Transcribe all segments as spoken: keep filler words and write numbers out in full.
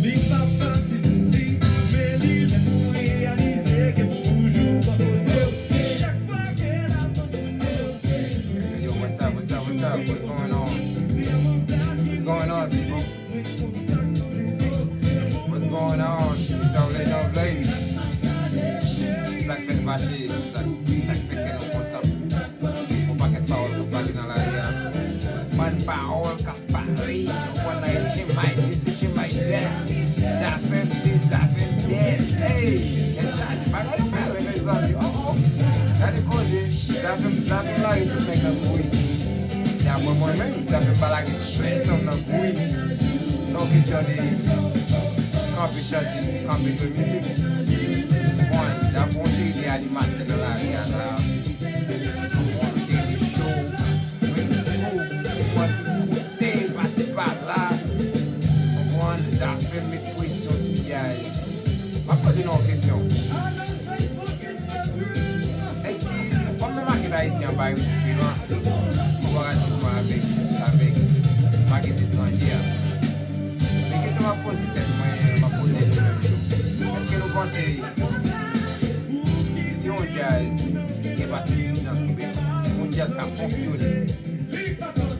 Li pa fasil di, men li pou reyalize ke m toujou bò kote w. Chak fwa ke l ap tande w. Yo, what's up, what's up, what's up? What's going on? What's going on, people? What's going on? It's all in love, lady. Sa k fè n fache, sa, sa k fè kè nou kontan. Yon pakèt pawòl k ap pale nan lari a. Bann pawòl k ap pale. Yon bann Ayisyen may, disi may dè. Zafèm de, zafèm dè. Hey, bagay yo pale, mezanmi. Oh, oh. Gade koze. Zafèm, zafèm lari tout nèg nan kouri. Dapre mwen menm, zafèm pa lage pèsonn nan kouri. Se yon kesyon de kanpe chante, kanpe jwe mizik. Bon, y ap yon seri de animatè nan lari a la. Yon seri de show, resto, ou konn tout kote, pase pa la. Konprann, zafèm met presyon sou P I. M ap poze nou yon kesyon. Èske fanm nan makèt ayisyen an pa yon diferan konparativman avèk, avèk makèt etranje a? Se kesyon m ap poze tèt mwen, m ap poze nou menm tou. Èske nou panse si yon djaz gen pase diz an sou bèk, yon djaz k ap fonksyone,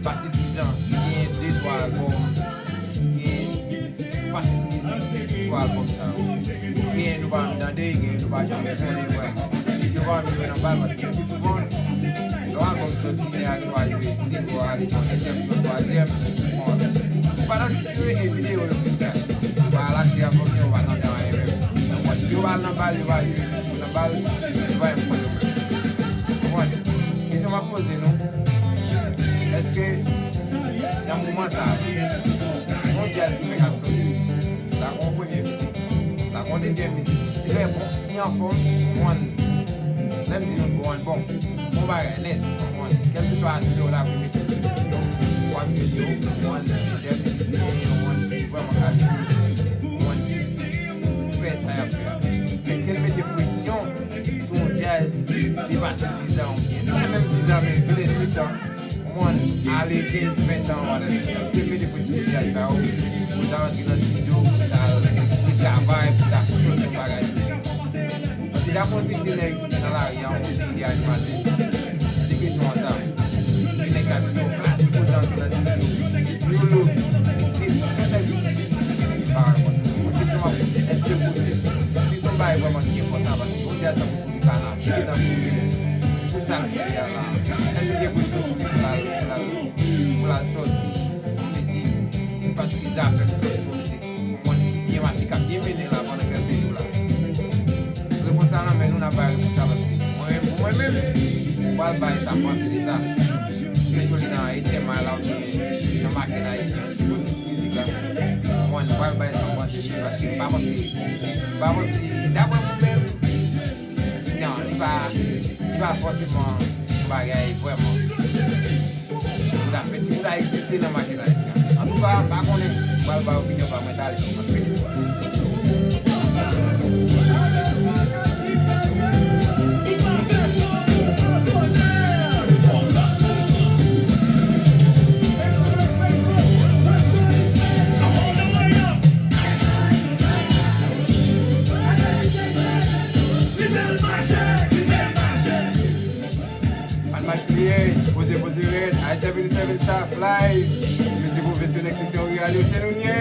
pase diz an, gen de twa albòm, gen pase mizik sou albòm sa yo. Gen nou pa janm tande, gen nou pa janm sonde vrèman. Yo pa menm jwe nan bal, paske pi souvan, lè yon albòm soti, gen aktè a jwe single, ale nan dezyèm, nan twazyèm, bon, ou pa nan tit yo, e videyo yo pou gade. Ou pa al achte albòm yo, ou pa tande anyen menm. Yo pa al nan bal, yo pa jwe nan bal, yo pa menm konn yo menm. Konprann? Kesyon m ap poze nou, èske nan moman sa a, yon djaz ki fèk ap soti, sa gon premye mizik, sa gon dezyèm mizik, trè bon, ki anfòm, konprann? Lè m di nou bon, bon, bon bagay nèt, konprann? Kèlkeswa aspè w la pou mete sou yo, w ap jwenn yo, konprann? Dè mizisyen, konprann? Ki vrèman kalite, konprann? Ki fè sa y ap fè a. Èske l mete presyon sou yon djaz ki pase diz an oubyen pa menm diz an, men plizyè tan, konprann, ale kenz, ven tan, whatever. Èske l mete presyon sou djaz sa yo pou ta rantre nan estidyo, pou ta al travay, pou ta sòti yon bagay? Paske dapre yon seri de nèg nan lari a, yon seri de animatè, se kesyon an sa. Gen nèg k ap di yo klasik, ou jan antre nan estidyo, New Look, Disip, tout nèg yo pa reponn. Mwen kesyon m ap poze, èske l posib? Si se yon bagay vrèman ki enpòtan, paske yon djaz tankou Koulika la, ki te nan kouri pou sa l kouri a la, èske l gen presyon sou li pou l al, pou l al, pou l al sòti yon mizik? Paske Zafèm sòti yon mizik, konprann, ki byen mache, k ap byen mennen la pandan kèk jou la. Repons la nan men nou, n ap bay repons la, paske mwen menm, pou mwen menm, m pral bay sa m panse de sa. Ke sou li nan H M I la oubyen nan makèt ayisyen, ti boutik mizik la. Mwen, m pral bay sa m panse de li, paske m pa panse, m pa panse, dapre mwen menm, non, li pa, li pa fòseman yon bagay vrèman. Pou ta fè, pou ta egziste nan makèt ayisyen. Antouka, m pa konnen, m pral bay opinyon pa mwen, talè, m ap fini. Ann mache li ye, poze, poze rèd. Ayisyen vini sèvi sa, fly. Mesye pwofesyonèl, seksyon reyèl yo, se nou n ye.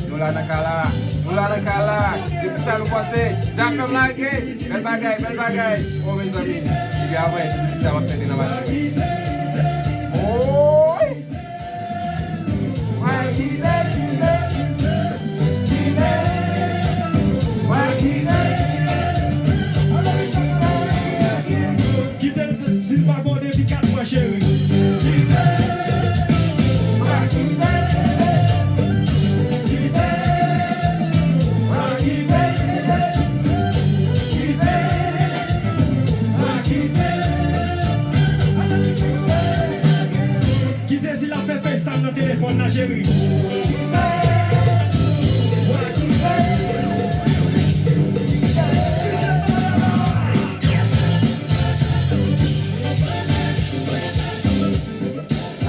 Nou la nan ka la, nou la nan ka la. Depi sa nou panse, Zafèm lage. Bèl bagay, bèl bagay. O, mezanmi, epi apre, se mizik sa w ap tande nan machin. Oy! Kite l, si l pa bon depi kat mwa, cheri. Nan telefòn nan, cheri.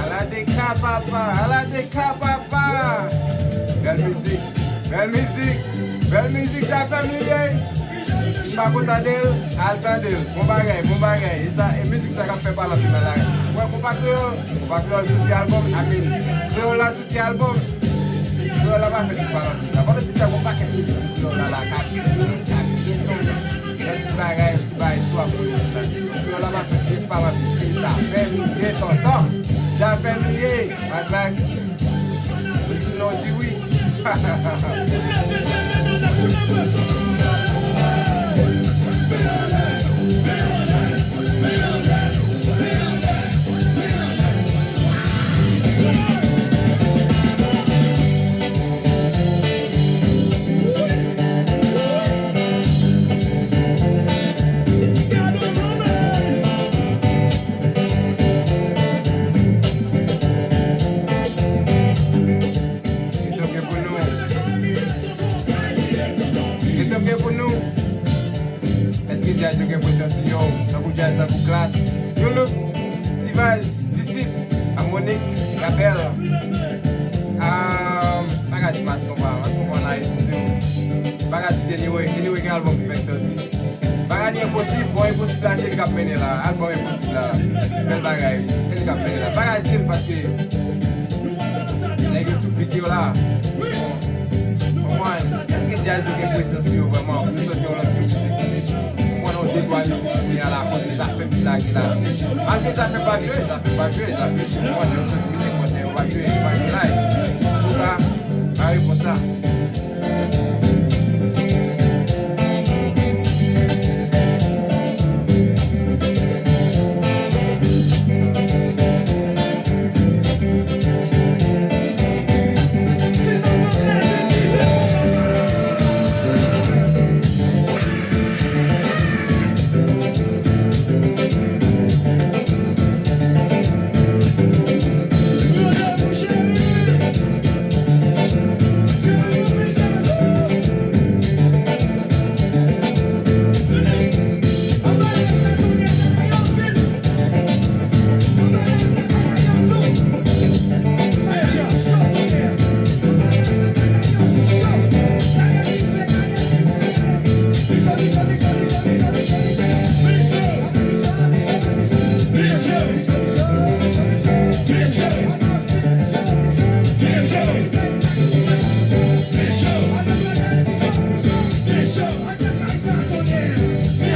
Ala de ka, papa! Ala de ka, papa! Bèl mizik, bèl mizik, bèl mizik, Zafèm li ye! Si w pa ko tande l, al tande l. Bon bagay, bon bagay. E sa, e mizik sa k ap fè pale anpil nan lari. Ou wè, konpa kreyòl, konpa kreyòl soti albòm, I mean, kreyòl la soti albòm. Kreyòl la pa fè tout pale anpil. Sa pandan se tan gon pakèt mizik sou kreyòl la la k ap, k ap byen sonnen. Yon ti bagay, yon ti bagay sou ap. Kreyòl la pa fè tout pale anpil. Se Zafèm li ye, tonton. Zafèm li ye, Mad Max. Ou di non, di wi. Kesyon gen pou nou. Kesyon gen pou nou. Èske djaz yo gen presyon sou yo? Tankou djaz tankou Klass, New Look, T-Vice, Disip, Harmonik, Gabèl. Ah, pa ka di Mass Konpa, Mass Konpa la, e se tou. Pa ka di Kenny Way, Kenny Way gen albòm ki fèk sòti. Bagay li enposib, bon, enposib la, se li k ap mennen la. Albòm enposib la. Bèl bagay, se li k ap mennen la. Bagay di l paske nèg yo sou bit yo la. Bon, konprann, èske djaz yo gen presyon sou yo vrèman? Pou yo sòti yon lòt mizik. Konprann, yon de twa mizik kounye a la, kote Zafèm ki lage la. Malgre Zafèm p ap jwe, Zafèm p ap jwe, Zafèm, konprann, yo sòti mizik, konprann, yo p ap jwe, yo p ap jwe live. Antouka, pa repons la.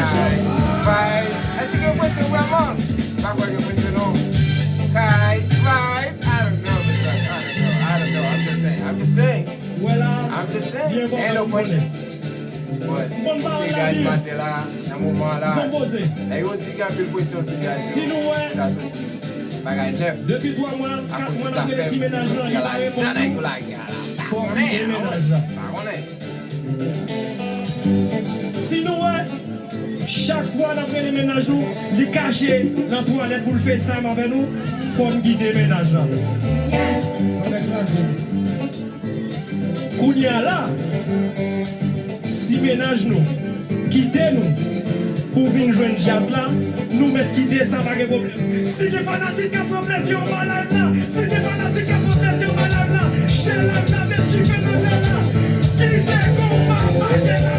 Kay, vay, èske gen presyon vrèman? M pa kwè gen presyon non. Kay, vay, I don't know, I don't know, I don't know, I'm just saying, I'm just saying. Ou wè la, I'm just saying. Li enpòtan pou konnen. Bon, se gaz maten la, nan moman la. Lè yo di gen anpil presyon sou djaz yo, si nou wè, sa soti bagay nèf. Depi twa mwa, kat mwa n ap rele ti mennaj lan, li pa reponn nou. Fò m kite mennaj la. Si nou wè, chak fwa n ap rele mennaj nou, li kache nan twalèt pou l FaceTime avè nou, fò m kite mennaj la. Yes. Sa fè kraze. Kounye a la, si mennaj nou kite nou pou vin jwenn djaz la, nou mèt kite sa, pa gen pwoblèm. Si gen fanatik k ap pran plezi anba live la, si gen fanatik k ap pran plezi anba live la, share live la, met dife nan live la, kite konpa mache la.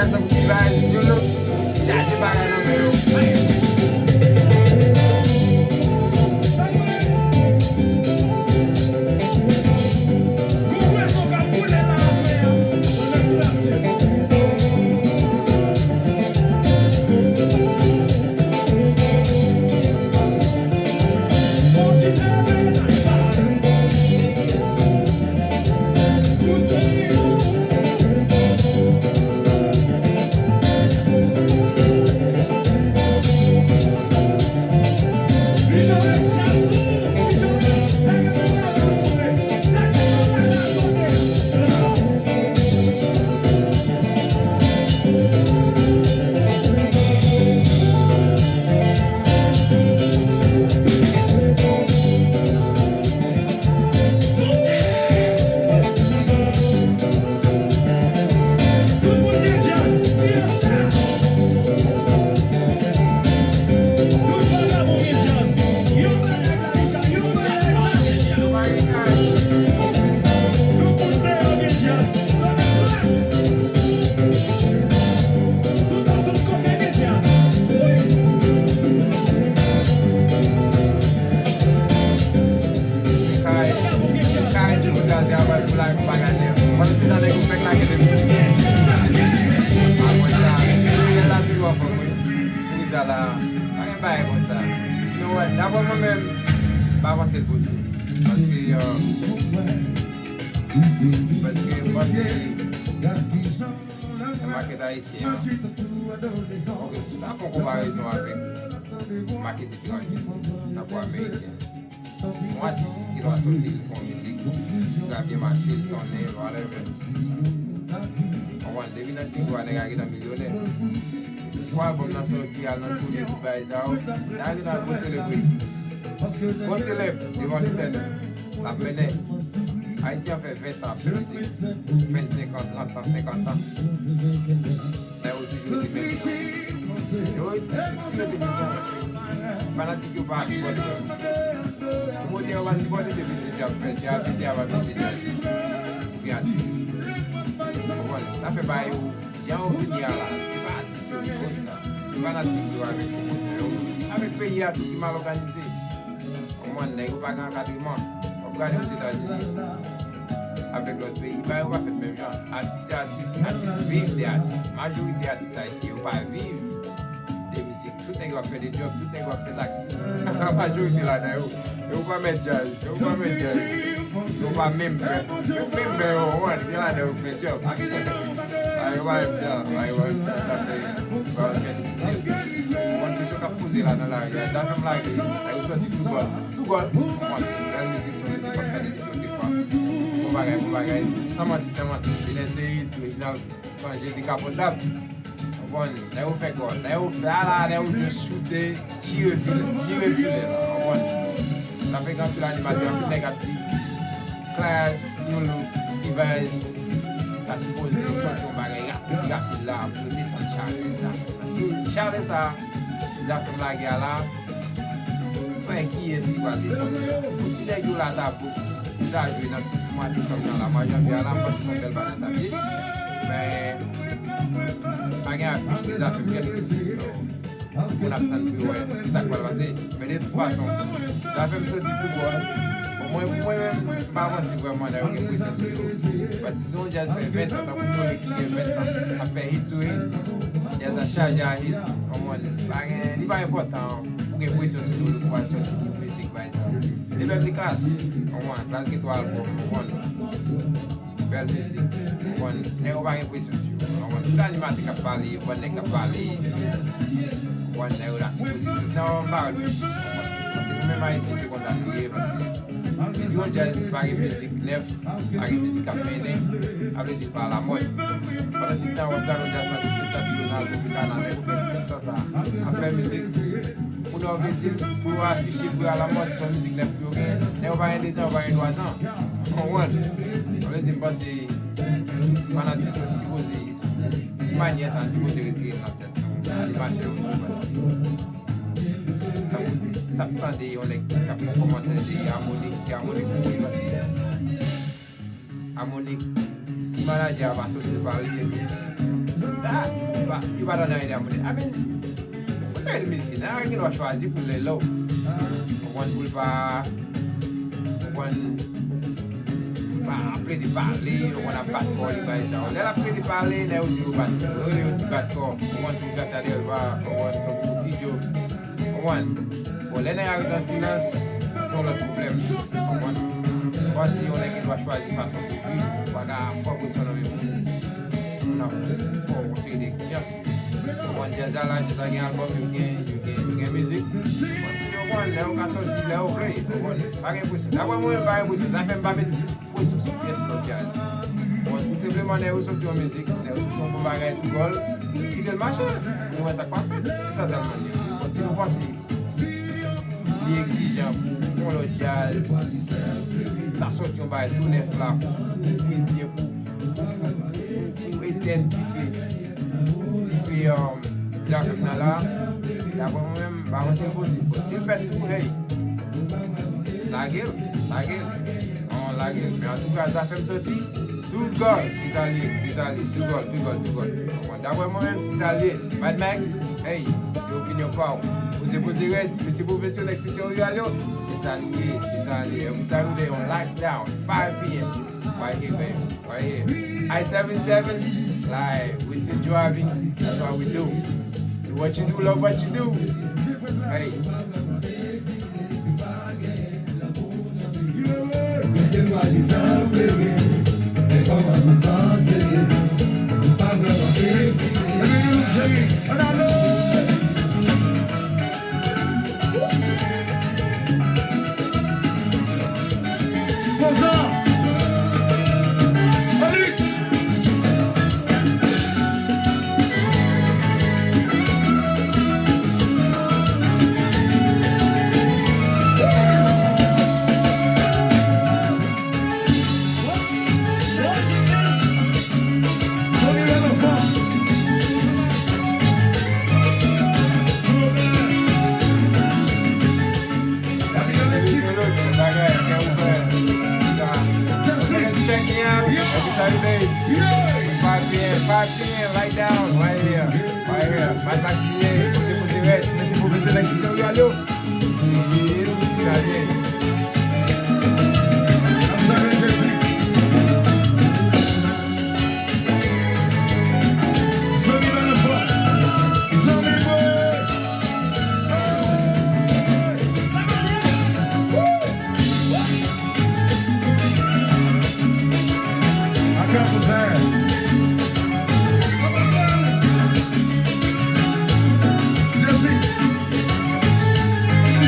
Sa pou ki bay, yo lòt chaje bagay nan men yo. Kay, kay, ti bout la, se apre pou lage yon bagay nèf. Mwen, se nan nèg yo fèk lage depi. Apre sa, lè la toujou anfòm, wi. Pou sa la, pa gen bagay konsa. You know what? Daprè mwen menm, pa panse l posib. Paske, euh, paske m panse nan makèt ayisyen an, ok, si w ta fè yon konparezon avèk makèt etranj, tankou ameriken, yon atis ki lè w soti, li fè yon mizik, li ka byen mache, li sonnen, whatever. Konprann? Depi nan single a, nèg la gentan milyonè. Se swa album nan soti, al nan toune, tout bagay sa yo, nèg la gentan gwo selebriti. Gwo selèb devan Letènèl. L ap mennen. Ayisyen an fè ven tan ap fè mizik. Vennsenk an, trant an, senkant an. Nèg yo toujou rete menm jan. Yo toujou rete menm jan. Fanatik yo pa sipòte. Pwomotè yo pa sipòte, se biznis y ap fè. Se a biznis y ap biznis. Oubyen atis. Konprann? Sa fè bagay yo, jan yo vini a la, se pa atis yo ki koz sa. Se fanatik yo avèk pwomotè yo, avèk peyi a tou ki mal òganize. Konprann, nèg yo pa gen ankadreman. W ap gade Ozetazini avèk lòt peyi, bagay yo pa fèt menm jan. Atis se atis, atis viv de atis. Majorite atis ayisyen yo pa viv de mizik. Tout nèg yo ap fè de djòb, tout nèg yo ap fè taksi. Majorite ladan yo, yo pa mèt djaz, yo pa mèt djaz. Yo pa menm fè, yo menm men yo, w konprann, gen ladan yo fè djòb. A, yo pa menm djaz, a, yo pa menm djaz, sa fè, yo pa menm fè difisil. Bon, kesyon k ap poze la nan lari a, Zafèm lage, a, yo sòti tou gòl, tou gòl. Bon, bèl mizik, se yon mizik k ap fè de mizik defwa. Bon bagay, bon bagay. San manti, san manti. Genèse Reginald Cangé dekapòtab. Konprann? Lè yo fè gòl, lè yo fè ala, lè yo jis choute, chire filè, chire filè la. Konprann? Sa fè gen anpil animatè, anpil nèg ap di Klass, New Look, T-Vice, ta sipoze sòti yon bagay rapid, rapid la, pou yo desann chalè sa. Chalè sa, Zafèm lage a la, mwen kiyès ki pral desann li la? Pou ti nèg yo la ta pou, pou ta jwe nan tout mwa desanm nan la, mwa janvye a la, m panse se yon bèl bagay n ap ye. Men, pa gen afich de Zafèm, kiyès ki di? Moun ap tann pou yo wè sa k pral pase. Men de tout fason, Zafèm soti tou bò. Bon, mwen, pou mwen menm, m pa panse vrèman nèg yo gen presyon sou yo. Paske si yon djaz fè ven tan, tankou Monik ki gen ven tan ap fè hit sou hit, djaz la chaje a hit, konprann, li pa gen, li pa enpòtan pou gen presyon sou nou pou al sòti yon mizik, pa egzanp. Li menm li Klass, konprann, Klass gen twa albòm, konprann. Bèl mizik, konprann, nèg yo pa gen presyon sou yo, konprann. Tout animatè k ap pale, yo bann nèg k ap pale, konprann, nèg yo la sipoze sot nan yon bagay, konprann. Paske nou menm Ayisyen, se konsa nou ye, paske yon djaz pa gen mizik nèf, pa gen mizik k ap mennen, sa vle di l pa alamòd. Pandan se tan w ap gade yon djaz nan tout se tan ki yo nan Tropicana, nèg yo fè tout tan sa ap fè mizik. Moun yo vle di pou yo afiche, pou yo alamòd, se yon mizik nèf pou yo genyen. Nèg yo pa gen dezan, yo pa gen twazan. Konprann? Sa vle di, m panse fanatik yo sipoze, ti manyè sa, sipoze retire l nan tèt nou. Animatè yo tou, paske tankou t ap tande yon nèg k ap fè yon kòmantè de Harmonik, ki Harmonik pou li, paske Harmonik, si manadjè a pa soti, se pa li, epi, ah, Pa, yo pa tande anyen de a monte. I mean, ou ta rete mizisyen, nèg la gen dwa chwazi pou l lè low. Konprann, pou l pa, konprann, pou l pa plede pale, konprann, ap bat kò li, bagay sa yo. Lè l ap plede pale, nèg yo di yo bat kò. Yo rele yo ti bat kò. Konprann, pou Gracia Delva, konprann, tankou Ti Djo. Konprann? Bon, lè nèg la ret an silans, se yon lòt pwoblèm. Konprann? Paske yon nèg gen dwa chwazi fason pou l viv, ou pa ka pran presyon nan men moun. Moun ap fè w yon seri de egzijans. Konprann? Djaz la, la, djaz la gen albòm, yo gen, yo gen, yo gen mizik. Bon, si yo konn, lè yo ka sòti, lè yo vle, konprann? Pa gen presyon. Daprè mwen menm, pa gen presyon. Zafè m pa met presyon sou pyès lòt djaz. Bon, tou senpleman, lè yo sòti yon mizik, lè yo sòti yon bon bagay, tou gòl, kite l mache. Nou wè sa k pral fèt. Se sa sèlman. Bon, si nou panse li egzijan pou yon lòt djaz ta sòti yon bagay tou nèf la, pou, pou, pou etèn dife, dife, um, Zafèm nan la, daprè mwen menm, m pa panse l posib. Bon, si l fèt tou, hey, lage l, lage l. Non, lage l. Men antouka, Zafèm sòti, tou gòl, se sa l ye, se sa l ye, tou gòl, tou gòl, tou gòl. Bon, daprè mwen menm, se sa l ye. Mad Max, hey, se opinyon pa w. Poze, poze rèd, mesye pwofesyonèl, seksyon riral yo, se sa l ye, se sa l ye. Epi sa nou de yon lockdown, five p.m. Right here, baby. Right here. I seven seven, like, we still driving. That's what we do. Do what you do, love what you do. Hey. Poza! Alix! Five p.m., five p.m., right down, right here, right here. Mad Max P A, kote, kote rèd, ti mesye pwofesyonèl, ti mesye yo.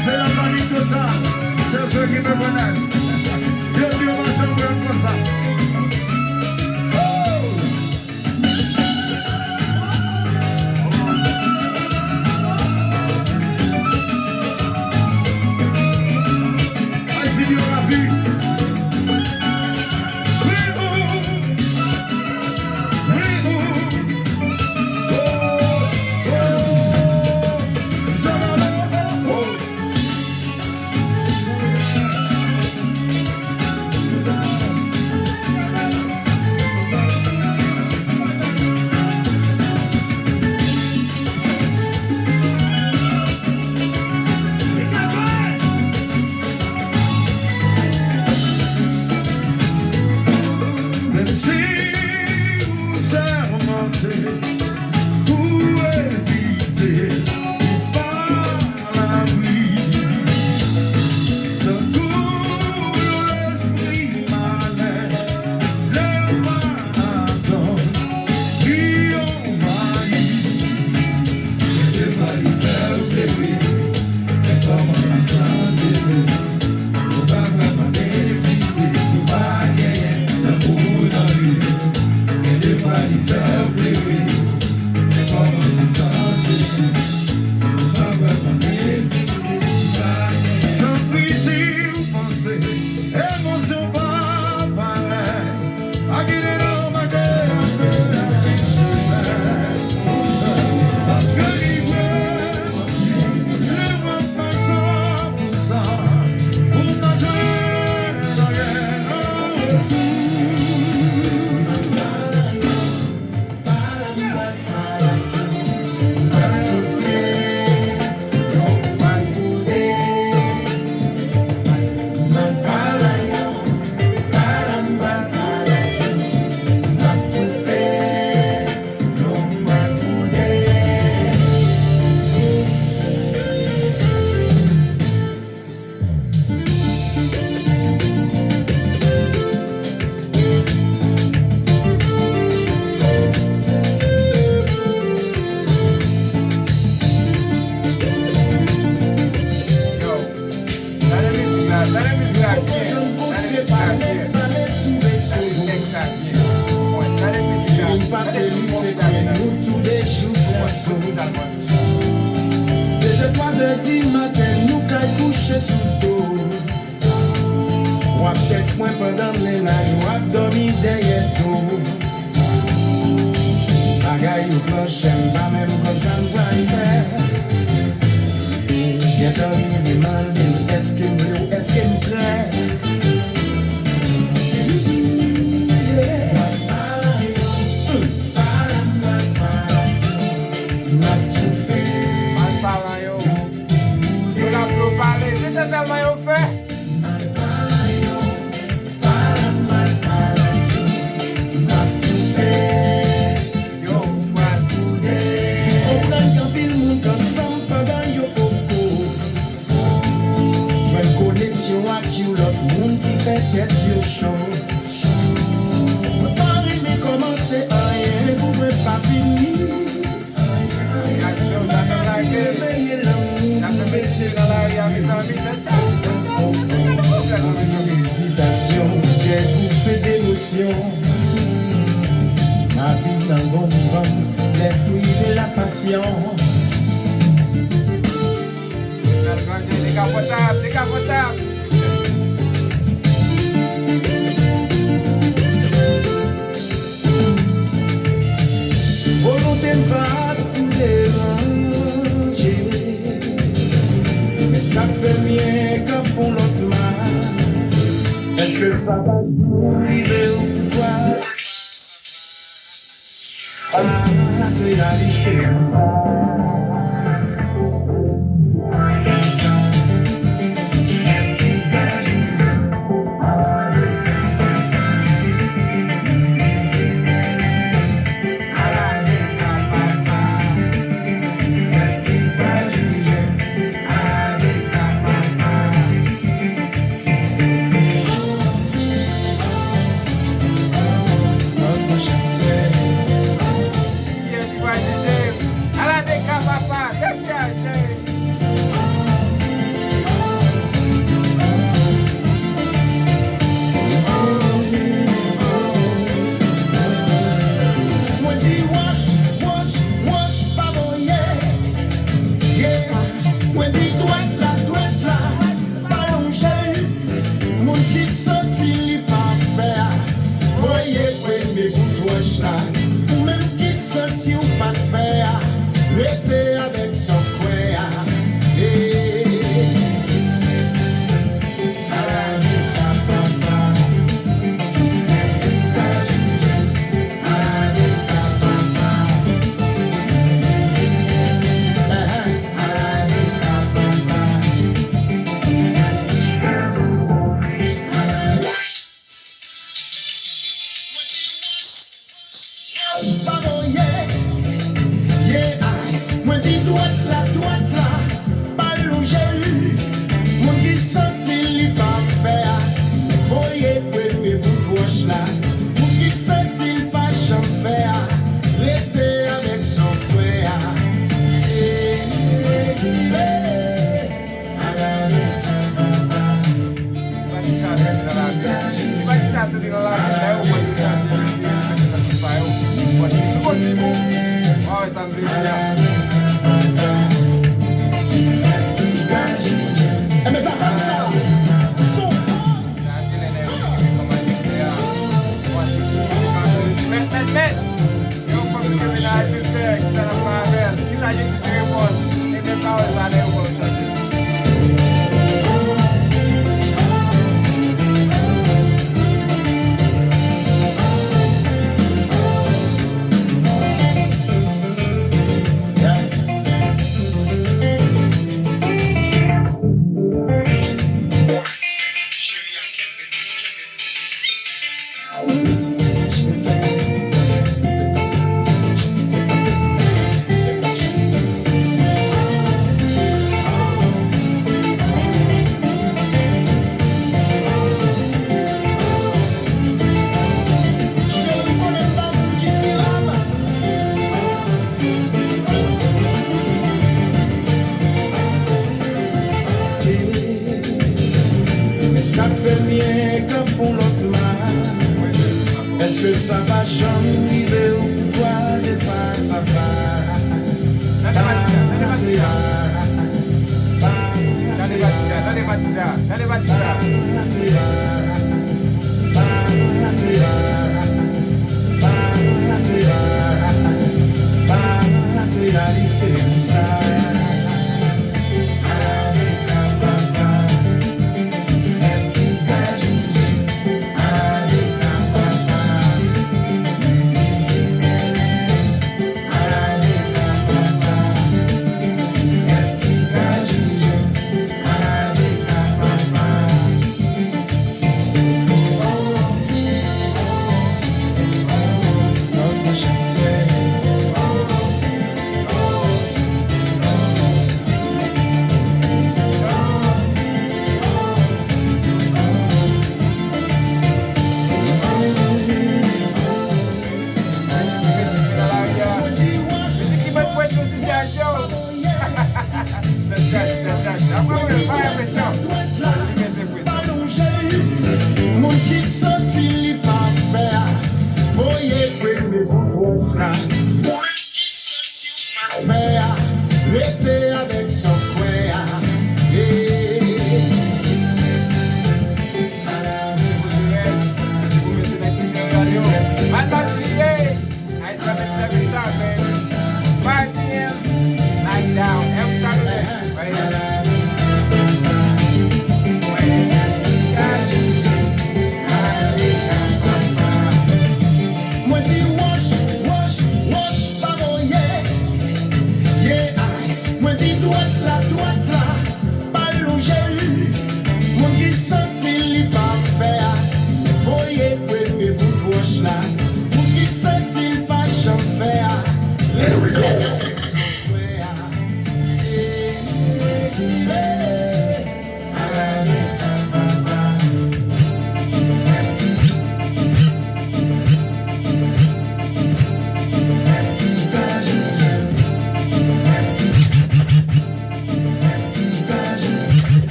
Se la panik total. Chèf yo ki fè bònès. Yo di yo pa janm wè m konsa. Ay, si yo rapi. Menm si ou sèmante pou evite ou pa labri, tankou yon lespri malè, lè w pa atann li anvayi. Gen de fwa li fè w plere, men kòman nou sanse vre? Ou pa vrèman egziste si w pa genyen lanmou nan vi. Gen de fwa li fè w plere, men kòman nou sanse vre? Ou pa vrèman egziste si w pa genyen. Tanpri, si w panse emosyon pa parèy, pa kite non, pa kite. Paske li vre. Dezè, twazè di maten, nou kay kouche sou do. W ap tèks mwen pandan mennaj ou ap dòmi dèyè do. Bagay yo pran chè, m pa menm konn sa m pral fè. Gentan rive mande m èske m vle w, èske m prè. M ap toufe. Mal paran yo. Yo la vle w pale. Se sa sèlman yo fè. Yo, ou pral toude. Konprann gen anpil moun k ansanm pandan yo poko jwenn koneksyon ak yon lòt moun ki fè tèt yo cho. Mwen pa renmen kòmanse anyen pou mwen pa fini. Reyaksyon, sa fè lage. Sa fè medite nan lari a, mezanmi. Anpil ezitasyon, kè goufe devosyon. Ma vi nan bon vivan, les fruits de la passion. Al ranje dekapotab, dekapotab. Volonte m pa pou deranje, men sa k fè m byen ka fè yon lòt mal. Èske sa va janm rive yon fwa? Kiyès ki pral jije? Ala de ka papa, dechaje. Mwen di wòch, wòch, wòch, pa voye. Yeah. Mwen di dwèt la, dwèt la, pa lonje l. Moun ki santi li pa fè a, voye premye bout wòch la. Ou menm ki santi w pa t fè a, rete avèk sa w kwè a. Yeah. Mwen di dwèt la, dwèt la, pa lonje l. Moun ki santi li pa fè a, voye premye bout wòch la. Moun ki santi l pa janm fè a, rete avèk sa w kwè a. Hey, hey, hey. Ki pa ki sa soti nan lavi, ki pa ki sa soti nan lavi, lè yo wè yo chanje, yo chanje sa ki pa yo. Bon, si tout moun di bon, w a wè sa m vle di a. Enben, zafè sa, son pòs. Sa se lè nèg ki kòmanse fè a. Bon, si tout moun ka fè l, mèt, mèt, mèt. Yon fanm ki kenbe nan adiltè, ki fè l ap pale avè l, kisa Jezi te reponn? Ebyen, pawòl sa a, lè yo wè yo chanje. Gade pati sa.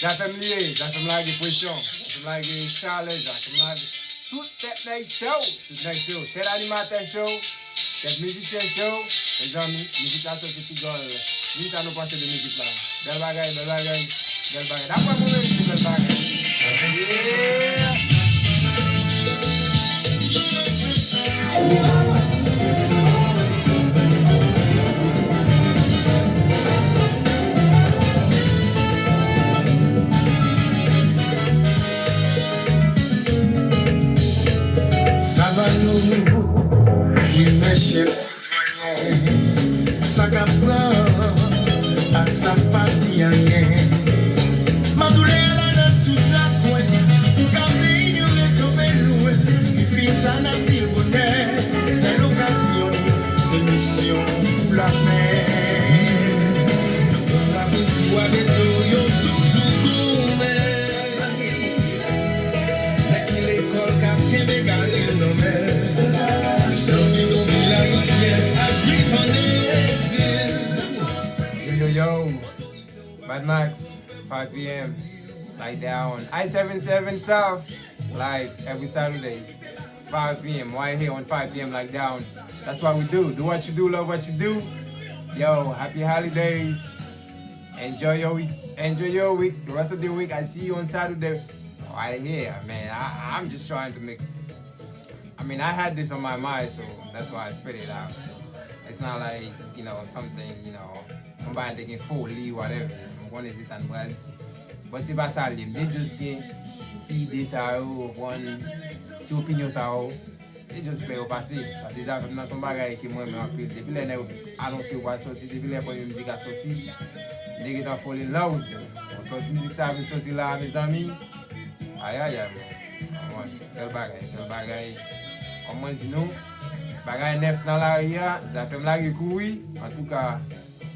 Zafèm li ye, zafèm lage presyon, zafèm lage chalè, zafèm lage tout tèt nèg cho, tout nèg cho, tèt animatè cho, tèt mizisyen cho, mezanmi, mizik la soti ti gòl. Di sa nou panse de mizik la. Bèl bagay, bèl bagay, bèl bagay. Dapre mwen menm, se bèl bagay. Yeah! Savano, wi, men chèf. Sa k ap pran ak sa k pa di anyen. Mandoulè a la nan tout lakwen. Pou ka inyore kanpe lwen. Li fin ta n ap di l bonè. Sèl okazyon, se misyon pou lapè. Nan lapouti bwa beto, yo toujou goumen. Nèg ki lekòl k ap kenbe galil nan men l. Nan bidonvil ayisyen ap viv an egzil. Yo, yo, yo. Mad Max, five p.m. Like down. I seventy-seven South, live every Saturday, five p.m. Right here on five p.m. Like down. That's what we do. Do what you do, love what you do. Yo, happy holidays. Enjoy your week. Enjoy your week. The rest of the week, I see you on Saturday. Right here, man. I, I'm just trying to mix. I mean, I had this on my mind, so that's why I spit it out. So it's not like, you know, something, you know, yon bagay te gen foli, whatever. M konnen se sa n pral di. But se pa sa l ye. M te just gen ti ide sa yo, ou konprann, ti opinyon sa yo. E just fè yo pase. Paske zafèm nan se yon bagay ke mwen renmen anpil. Depi lè nèg yo anonse yo pral soti, depi lè premye mizik la soti, m te gentan fall in love with them. Because mizik sa vin soti la, mezanmi. Ayayay, man. Bèl bagay, bèl bagay. Kòm mwen di nou, bagay nèf nan lari a, zafèm lage kouri. Antouka,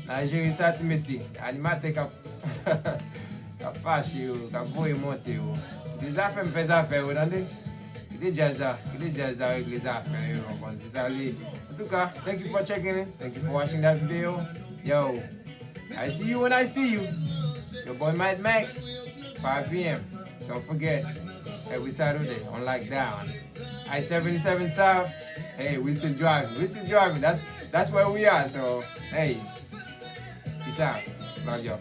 n a jere sa, ti mesye. Animatè k ap, k ap fache yo, k ap voye monte yo. Kite zafèm fè zafè yo, tande. Kite djaz la, kite djaz la regle zafè yo, w konprann. Se sa l ye. Antouka, thank you for checking in. Thank you for watching that video. Yo, I see you when I see you. Your boy Mad Max, five p.m. Don't forget, every Saturday on Lockdown. I seventy-seven South. Hey, we still driving. We still driving. That's that's where we are. So, hey, peace out. Love y'all.